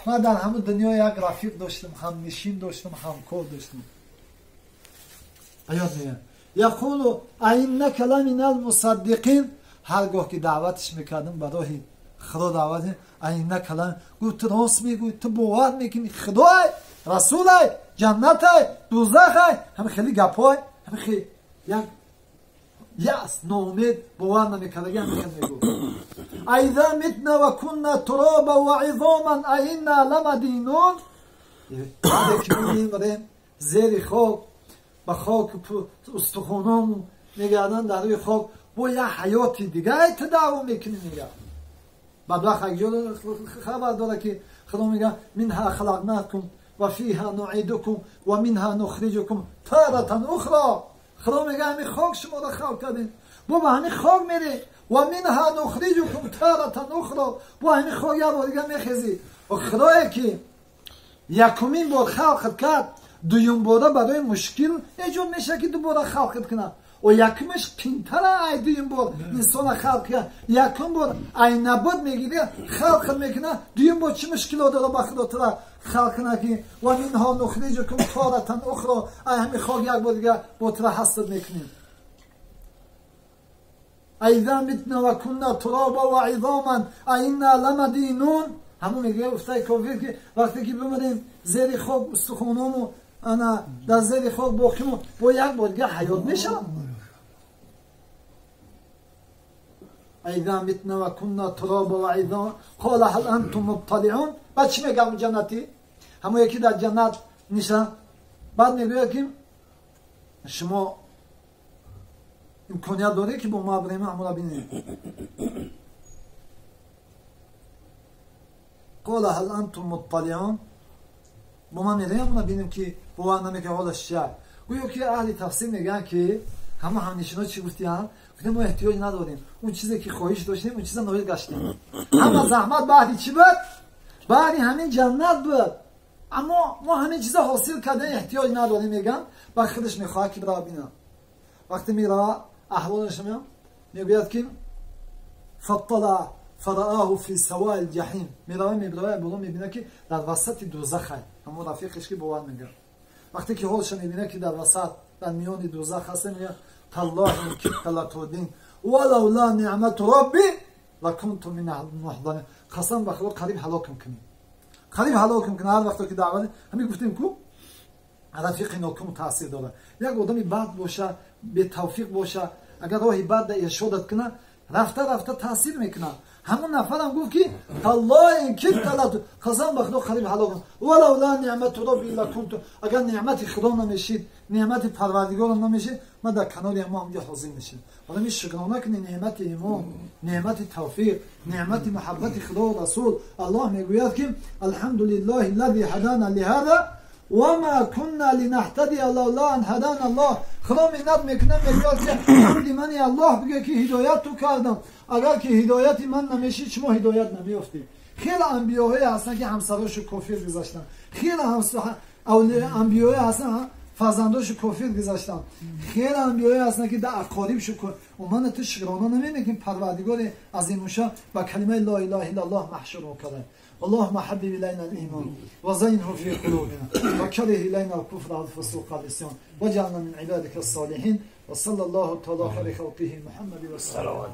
من در همون دنیا یک رفیق داشتم، همنشین داشتم، همکار داشتم. یاد میاد یقول اینک لمن المصدقین. هرگاه که دعوتش میکردم برای خدا دعوت، اینک لمن، گفت تو راست میگوی، تو باور میکنی خدای، رسولای، جنتای، دوزخای، همه خیلی گپای، همه خیلی یک یأس، ناامید، باور نمیکردگی همه خیلی میگفت. اذا متنا و كنا ترابا و عظاما ائنا لمدینون. بعد که میریم زیر خاک، با خاک استخوانامون میگردن در روی خاک، با یه حیاتی دیگه تداوم میکنی. میگه بدبخت اگه خبر داره که خدا میگه منها خلقناکم و فیها نعیدکم و منها نخرجکم تارة اخرى. خدا میگه همین خاک شما را خلق کردیم، با همین خاک میری و منها نخرجکم تارة اخرى، با همین خاک یه بار دیگه میخیزی. و خدایی که یکمین بار خلقت کرد، دویم باره برای مشکل ایجاد میشه که دوباره خلقت کنه. و یکمش پینتره ای دویم بار انسان خلق کرد، یکم بار ای نبود میگیره خلق میکنه، دویم بار چه مشکل داره با خدا تره خلق کنه که و منها نخرجکم تارة اخرى، ای همین خاک یک بار دیگه با تره هستت میکنیم. اذا متنا و كنا ترابا و عظاما ائنا لمدینون. همون میگه افتای کافر که وقتی که بمریم زیر خاک استخوانامو انا در زیر خاک باقیمون، با یک بار دیگه حیات میشه. اذا متنا و كنا ترابا و عظاما قال هل انتم مطلعون. بعد چی میگه اون جنتی؟ همون یکی در جنت نیستن. بعد میگه که شما امکانیت داره که با ما بریم همون را بینیم. قال هل انتم مطلعون، با من میریم همون را بینیم که باور نمیکنه حالش چیه. گویا که اهل تفسیر میگن که همه همنشینا چی گفتیم؟ گفتیم ما احتیاج نداریم، اون چیزی که خواهش داشتیم اون چیزا نایل گشتیم. همه زحمت بعدی چی بود؟ بعدی همین جنت بود، اما ما همین چیزا حاصل کردن احتیاج نداریم میگن. و خودش میخواد که برای بینم. وقتی میره احوالش میگوید که فطلع فرآه فی سواء الجحیم. میره میبره بالا میبینه که در وسط دوزخ هست. همون رفیقش که باور میگه. وقتی که حالش میبینه که در وسط در میان دوزخ هست، میگه تالله ان کدت لتردین ولولا نعمت ربی لکنت من المحضرین. قسم به خدا قریب هلاکم کنی، قریب هلاکم کنی. هر وقت که دعوت همین گفتیم کو رفیق ناکم تاثیر داره. یک آدمی بد باشه، به توفیق باشه، اگر راهی بد ارشادت کنه، رفته رفته تاثیر میکنه. همون نفرم گفت که تالله ان کدت لتردین، قسم به خدا قریب هلاکم، ولولا نعمت ربی لکنت، اگر نعمت خدا نمیشید، نعمت پروردگارم نمیشید، من در کنار امام اونجا حاضر میشم. آدم شکرانه کنه نعمت ایمان، نعمت توفیق، نعمت محبت خدا و رسول. الله میگوید که الحمدلله الذی هدانا لهذا وما كنا لنهتدی لولا ان هدانا الله. خدا منت میکنه، میگوید که حمد من الله بگه که هدایت تو کردم، اگر که هدایت من نمیشید شما هدایت نمیافتید. خیلی انبیاهایی هستن که همسراشو کافر گذاشتن، خیلی انبیاهایی هستن فرزنداشو کافر گذاشتن، خیلی انبیاهایی هستن که در اقاربشو و من تو شکرانه نمی‌کنیم که پروردگار عظیم‌الشان با کلمه لا اله الا الله محشور کرده. اللهم حبب الينا الايمان وزينه في قلوبنا وكره الينا الكفر والفسوق والعصيان واجعلنا من عبادك الصالحين وصلى الله تعالى على خلقه محمد وسلم.